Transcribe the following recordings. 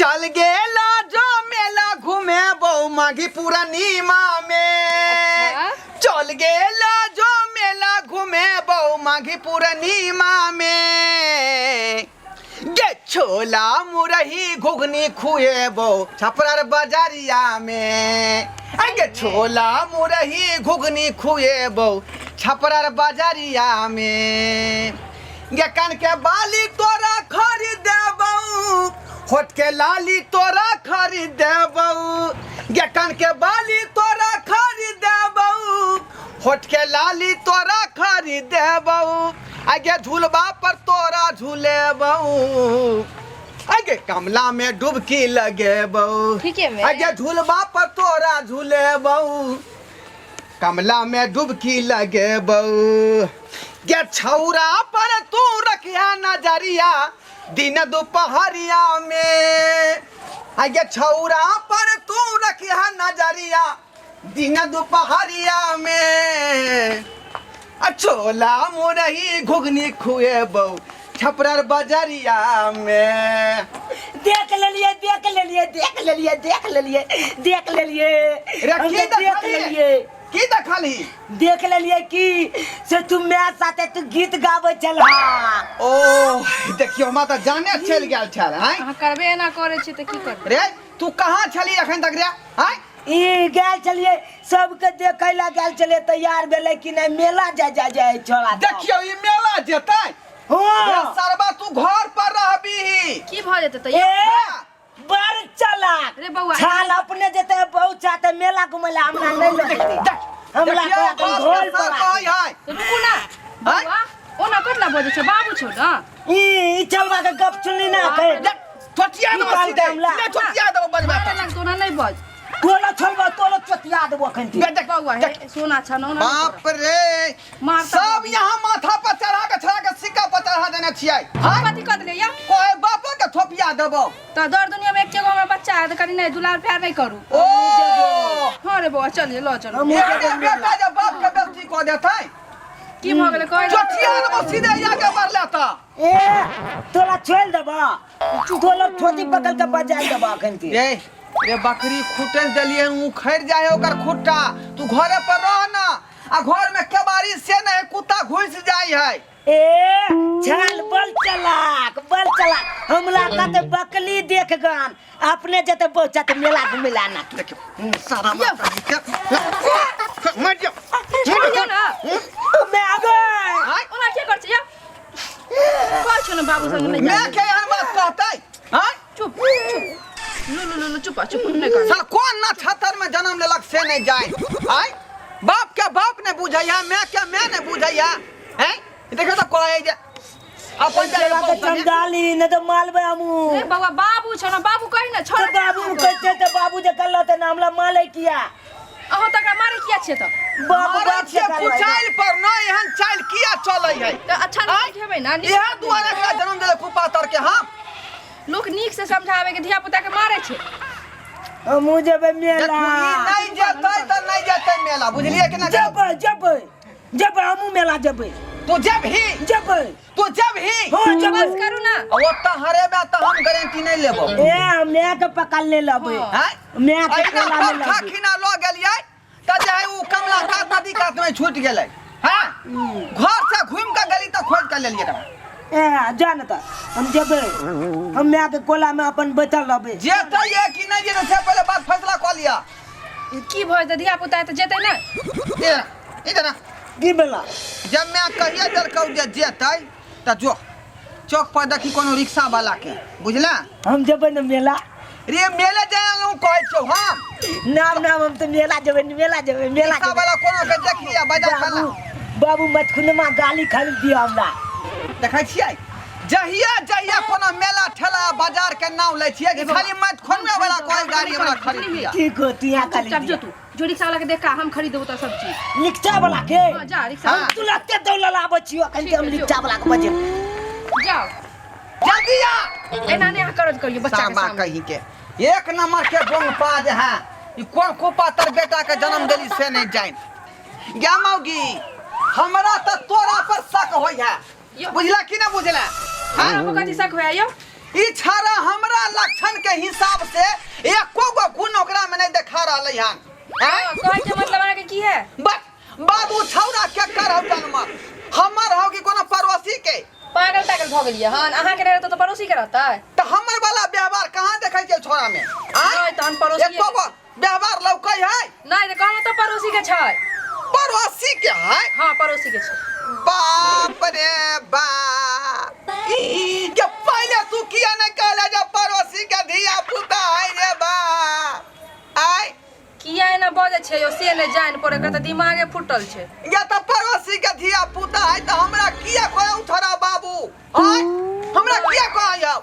चल गेला जो मेला घूमे बहु माघी पूर्णिमा में। अच्छा। चल गेला जो मेला घूमे बहु माघी पूर्णिमा में। गे छोला मुरही घुघनी खुएबो छपरार बजारिया में। गे छोला मुरही घुघनी खुएबो छपरार बजारिया में। गे कान के बाली तोरा खरीदेबौ, होठ के लाली तोरा खरीदेबौ। गे कान के बाली तोरा खरीदेबौ, होठ के लाली तोरा खरीदेबौ। आगे झूलबा पर तोरा झूलेबौ, आगे कमला में डुबकी लगेबौ। ठीके में। आगे झूलबा पर तोरा झूलेबौ, कमला में डुबकी लगेबौ। गे छौरा पर तू रखिया नजरिया दिन दोपहरिया में। आगे छौरा पर तू रखिया नजरिया दिन दोपहरिया में। आ छोला मुरही घुघनी खुएबौ छपरार बजरिया में। देख लेलिए, देख लेलिए, देख लेलिए, देख लेलिए, देख लेलिए। रे हम की तऽ देख देखलही? लेलिए। की देखलही? देख लेलिए कि से तू my साथे तू गीत गाबै छलहा। ओ देखियो, हमरा तऽ जाने चलि गेल छल आँय। अहाँ करबे एना करै छी तऽ की करबै? रे तू कहाँ छली अखन तक रे आँय? ई गेल छलिए सबके देखै ला गेल छलिए, तैयार भेलै कि नहि, मेला जाय जाय जाय छोड़ा। देखियो ई मेला जेतै। हाँ। रे सरबा तू घर पर रहबीही। की भऽ जेतै ए तऽ? बड़ चलाक रे बौआ। छाल अपने जेतै बहुत चाहते मेला घुमै ला, हमरा नहि लऽ जेतै। देख, हमरा देखियौ, कहत बाप घोल के पर सर कहै है। तऽ रुकू ना बौआ, ओना कतला बजै छै, बाबू छौ ने। ई ई चलवा के गप सुनली ना कहे। देख, चोटिया की देबो कहलकै सीधे, हमरा? सीधे चोटिया देबो बजबा मारे तऽ। लगतौ ना, नहि बज। तोला छलबा तोला चोटिया देबो अखन देख, देख, बौआ हे देख। सोना छ ना, ओना नहि बाप रे, मारता सब बाबू। यहाँ माथा पर चढ़ा के छड़ा के सिक्का पर चढ़ा देने छियै। करब। हाँ? कथी कऽ देलियै यौ? कोई बापो के थोपिया देबो। तऽ दर दुनिया में एक एगो हमरा बच्चा है तऽ कनि नहि दुलार प्यार नहि करू? ओ हाँ रे बौआ, चलिए लऽ चलू। हमहूँ एहने जेबै मेला। बेटा जे बाप के बेइज्जती कऽ देतै। की भऽ गेलै कहै चोटिया देबो सीधे आगे बढ़ले तऽ। ए तोला छोड़ देबा, तोला ठोती पकड़ के बजाय देबा अखन के। ए रे बकरी खुटस देलिए उखड़ जाए ओकर खुट्टा। तू घरे पर रह ना, आ घर में केबाड़ी से नहीं कुत्ता घुस जाय है। ए छाल बल चलाक, बल चलाक। हमला कहते बकली देख गान अपने जते पहुंचा ते मेला घूमे ला ना। देखियो सारा माता जी के मर जाओ। छोड़ियौ ना। मैं आगे आय। ओना की कर छै यौ? कहै छौ ने बाबू संग नहि मैं जाय। के एहन बात कहतै? आय। चुप चुप, लू लू लू लू, चुप चुप, नहि कर। साला कोन नक्षत्र में जन्म लेलक से नहीं जाए। आय बाप के बाप नहीं बुझैया, मैं के मैं नहीं बुझैया। हैं देखो तो कहै जे अपन चला के समझाली नहीं तो मालबे हमू। रे बौआ, बाबू छौ ना, बाबू कही ना छोड़। तो बाबू कहते ते बाबू जे कहलो ते नाम ला माले किया? अहाँ तकरा मारे किया छियै तऽ? बाप मारै बाप छियै से कहलो। कुचाइल पर न एहन चाइल किया चलै है? तऽ अच्छा नहि सिखेबै ना नीक? इएह दुआरे एकरा जन्म देले कुपातर के हम। लोक नीक से समझावे के धिया पुता के मारे छै। हमू जेबै मेला। देखू ई नहीं जेतै तऽ नहीं जेतै मेला, बुझलियै कि ना? जेबै जेबै जेबै, हमू मेला जेबै। तू जेबही? जेबै। तू जेबही? हाँ जेबै। बस करू ना। ओतऽ हरेबे तऽ हम गारंटी नहीं लेबो। ए हम my के पकड़ ले लेबै। हाँ। हैं? My के अहिना कोला में परखा लेबै। खिना लऽ गेलियै तऽ जे है उ कमला कात नदी कात में छूटि गेलै। हाँ घर से घूमि कऽ गेली तऽ खोजि कऽ लेलियै एकरा। ए जा न तऽ हम जेबै, हम my के कोला में अपन बैठल रहबै। जेतै ये कि नहीं जेतै से पहिले बात फैसला कऽ लिअ। की भऽ जेतै धिया पुता तऽ जेतै ने। ए इधर आ। की भेला? जब मैं कहिए देलकौ जे जेतै तऽ जो चौक पर देखी कोनो रिक्शा वाला के, बुझला? हम जेबै ने मेला। रे मेले जाय लू कहै छौ हम। नाम नाम, हम तऽ मेला जेबै, मेला जेबै, मेला रिक्शा जेबै। वाला कोनो के देखी आ बजा बाबू खाला। बाबू मचखुनमा गाली खाली दियो हमरा। देखै छियै जहिया जहिया कोनो मेला ठेला बाजार के नाम लै छियै कि खाली मत खोनवे वाला कोई गाड़ी हमरा खरीद लिया। ठीक हो तू यहाँ खाली चुपचाप जो तू, जो रिक्शा वाला के देख हम खरीद देबो तो सब चीज। रिक्शा वाला के? हाँ, जा रिक्शा। हम तुरंते दौड़ल आबै छियो अखन के हम ठीक है, जो। रिक्शा वाला के बजे। जाओ जल्दी आ। एना नहीं अहाँ करत करियो बच्चा के साबा सामने। कही के एक नंबर के बोंग पाज है ई, कोन कुपातर बेटा के जन्म देली से नहीं जान। गे मौगी हमरा त तोरा पर शक होय है। यो। बुझला कि ना बुझला? हाँ, आपको कथी शक होया यौ? ई छाड़ा हमरा लक्षण के हिसाब से एको गो गुण ओकरा में नहीं देखा रहलै हन। हाँ, कहै के मतलब अहाँके की है? बस बाबू छौड़ा के कर हौ जन्म हमर हौ कि कोनो पड़ोसी के? पागल तागल भऽ गेलियै हन। अहाँके नहि रहतै तऽ पड़ोसी के रहतै? तऽ हमर वाला व्यवहार कहाँ देखै छियै छोड़ा में? आँय? नहि तहन पड़ोसी एको गो व्यवहार लौकै है? नहि तऽ कहलहुँ तऽ पड़ोसी के छै। पड़ोसी के है? हाँ, पड़ोसी के छै। बाप रे बाप, के पहले तू किया नहीं कहले जे पड़ोसी के धिया पुता है रे बाप? आय किया एना बजै छै यौ से नहि जानि पड़े, एकर तऽ दिमागे फूटल छै। या तऽ पड़ोसी के धिया पुता है तऽ हमरा किया कहै उठरा बाबू? आय हमरा किया कहै?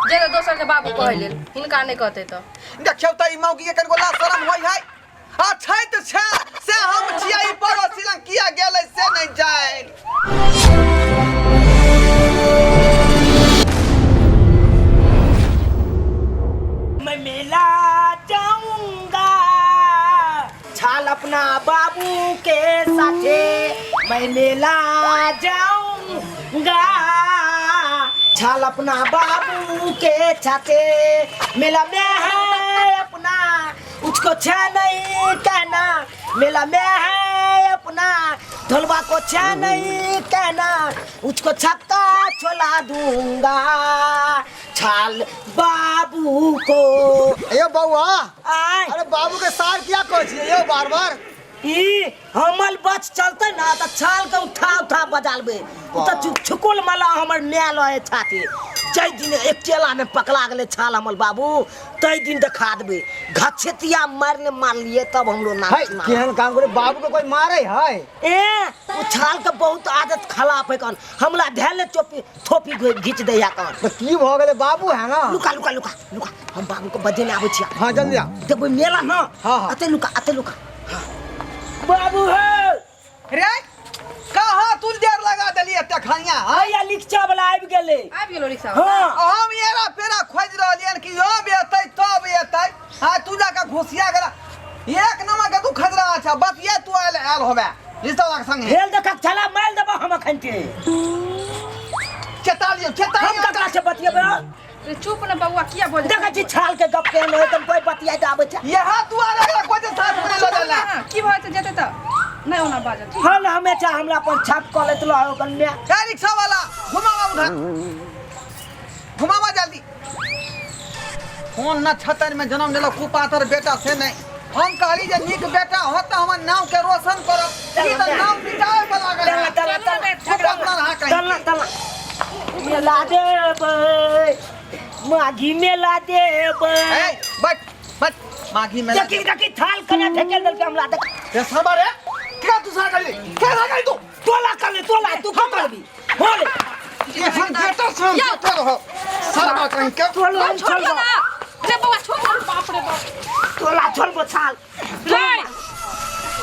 जे तऽ दोसर के बाबू कहै लेल, हिनका नहि कहतै तऽ। देखियौ तऽ ई मौगी के कनिको लाज शरम होइ है? आ छै तऽ छै से हम छियै, ई पड़ोसी लग किया गेलै से नहीं जानि। मैं मेला जाऊंगा छाल अपना बाबू के साथे, मैं मेला जाऊंगा छाल अपना बाबू के साथे। मेला में है अपना उसको छा नहीं कहना, मेला में है अपना ढोलवा को छा नहीं कहना, उसको छक्का छोला दूंगा छाल बाबू को। यो बउआ, आय। अरे बाबू के सार किया कहै छियै यो बार बार? ई हमर बच चलते ना त छाल के उठा उठा बजालबे। उ त छुकुल मला हमर माय लहे छाती। जै दिन एक चेला में पकड़ा गेले छाल हमर बाबू, तै दिन देखा देबे घछेतिया मारने मारलिए तब हमरो नाम है सुना। केहन काम करे बाबू के कोई मारे है? ए उ छाल के बहुत आदत खराब है कन, हमरा धैले चोपी थोपी घीच दैया कन। त की भ गेले बाबू है ना? लुका लुका लुका लुका, हम बाबू के बजेने आबै छियै। हां जल्दी आ। देबै मेला ना। हाँ, हाँ। अते लुका अते लुका। हाँ। बाबू हो रे कहाँ तू देर लगा देली एते खनिया? हैया रिक्शा वाला आबि गेलै। आबि गेलो रिक्शा? हाँ। हम एरा पेरा खोजि रहलियन कि अब एतै तब एतै। हाँ तू जाके घुसिया गेला एक नंबर के तू खजरा छ बतिया तू आयल आयल होबे रिश्ता के संगे। भेल देखक छला मारि देबो हम अखन के। चेता लियो चेता हम लियो। ककरा से बतियेबै? रे चुप न बौआ, किया बजै? देखै छी छाल के गप केहन होय एकदम कोई बतियाइ दे आबै छै। यह दुआरे एकरा कोइ जे साथ में लऽ जाला। की भऽ जेतै जेतै तऽ नहि ओना बाजत। हँ ने हमेशा हमरा अपन छाप कऽ लैत रहो ओकर माय। ए रिक्शा वाला घुमावा उधर घुमावा जल्दी। कोन न छतर में जन्म लेलक कुपातर बेटा से नहीं। हम कहली जे नीक बेटा हो तऽ हमर नाम के रोशन करब, ई तऽ नाम मिटावे पर लागल चल है। चल चल कुपातर अहाँ कहीं। चल चल मेला देबै माघी मेला देबै। ए बैठ बैठ माघी मेला। देखी देखी थाल कना ठेकेल देलकै हमरा देख। रे साबा रे क्या तू सारा कर क्या सारा कर तू तोला कर ले तोला तू की करबी होले ये हम बेटा से हम बेटा रहो सारा कहीं के तोला हम छोड़ियो छोड़बो ना रे बौआ छोड़। बाप रे बाप तोला छोड़बो छाल। रे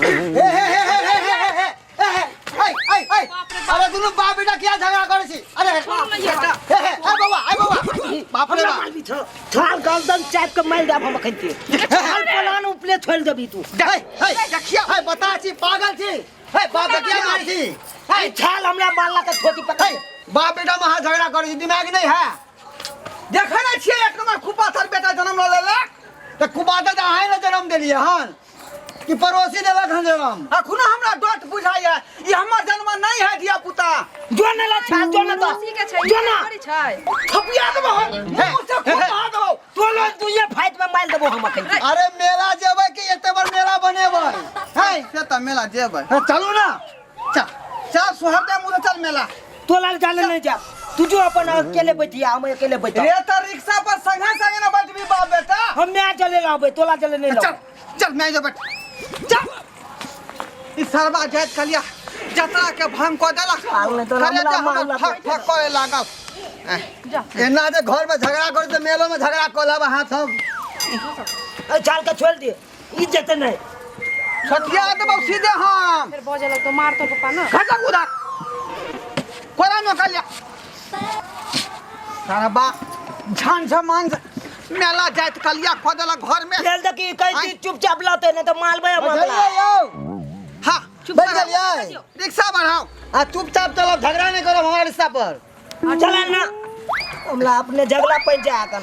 हे हे हे हे हे हे हे हे हे ऐ ऐ ऐ अरे दुनू बाप बेटा किया झगड़ा करै छी? अरे छोड़ ना ये। हे हे ऐ बउआ ऐ बउआ बाप रे हमरा बाप मारबी छो छाल गर्दन चाप के मारि देब हम अखन के। छाल पलान उपले छोड़ि देबी तू। हे हे देखियो हे बता छी पागल छी हे बाप के किया मारै छी? हे छाल हमरा मारला के ठोकी पकड़। हे बाप बेटा में अहाँ झगड़ा करै छी दिमाग नहीं है? देखै नै छियै एक नंबर कुपातर बेटा जन्म लऽ लेलक। तऽ कुपातर तऽ अहाँ ने जन्म देलियै हन कि पड़ोसी देलक हन जन्म? अखनो हमरा डट बुझाइया ई हमर जन्म नहीं है धिया पुता। जो ने ला छाल जो ने तो पड़ोसी के छै जो ना थोड़ी छै। थपिया देबो हम मुंह से खून बहा देबो। तोला दुइये फाइट में मारि देबो हम अखन। अरे मेला जेबै कि एते बड़ मेला बनेबै? है से तऽ मेला जेबै। हे, चलू ना। चल चल सोहरदे मुँह से चल मेला। तोला जाले नहीं जा तू जो अपन अकेले बैठिया हम अकेले बैठा। रे तऽ रिक्शा पर संगे संगे ना बैठबी बाप बेटा। हम मैं चले लाबे तोला चले नहीं चल लाबे। चल मैं जो बैठ चल। ई सरबा जाइत कलिया जतरा के भंग कऽ देलक। साल ने तो करे हमरा जे हमरा मारलक। फक फक करे लागल। एना जे घर में झगड़ा करू तऽ मेलो में झगड़ा कऽ लेब अहाँ सब। ए छाल के छोड़ दे ई जेते नहीं। सठिया देबौ सीधे हम। फेर बजऽ लगतौ मारतौ पप्पा ना। खसक उधर कोरा में कलिया सारा बा झान से मान से मेला जाइत कलिया खो देलक घर में। खेल देखी कहीं चीज चुपचाप लाते नहीं तो मालबे हम बैठ अगला। गेलियै यौ? हाँ चुप बैठ गेलियै? रिक्शा बढ़ाओ। आ चुपचाप चलब झगड़ा नहीं करब हमारे रिश्ता पर। चला ना। हमरा अपने झगड़ा पड़ि जाय अखन।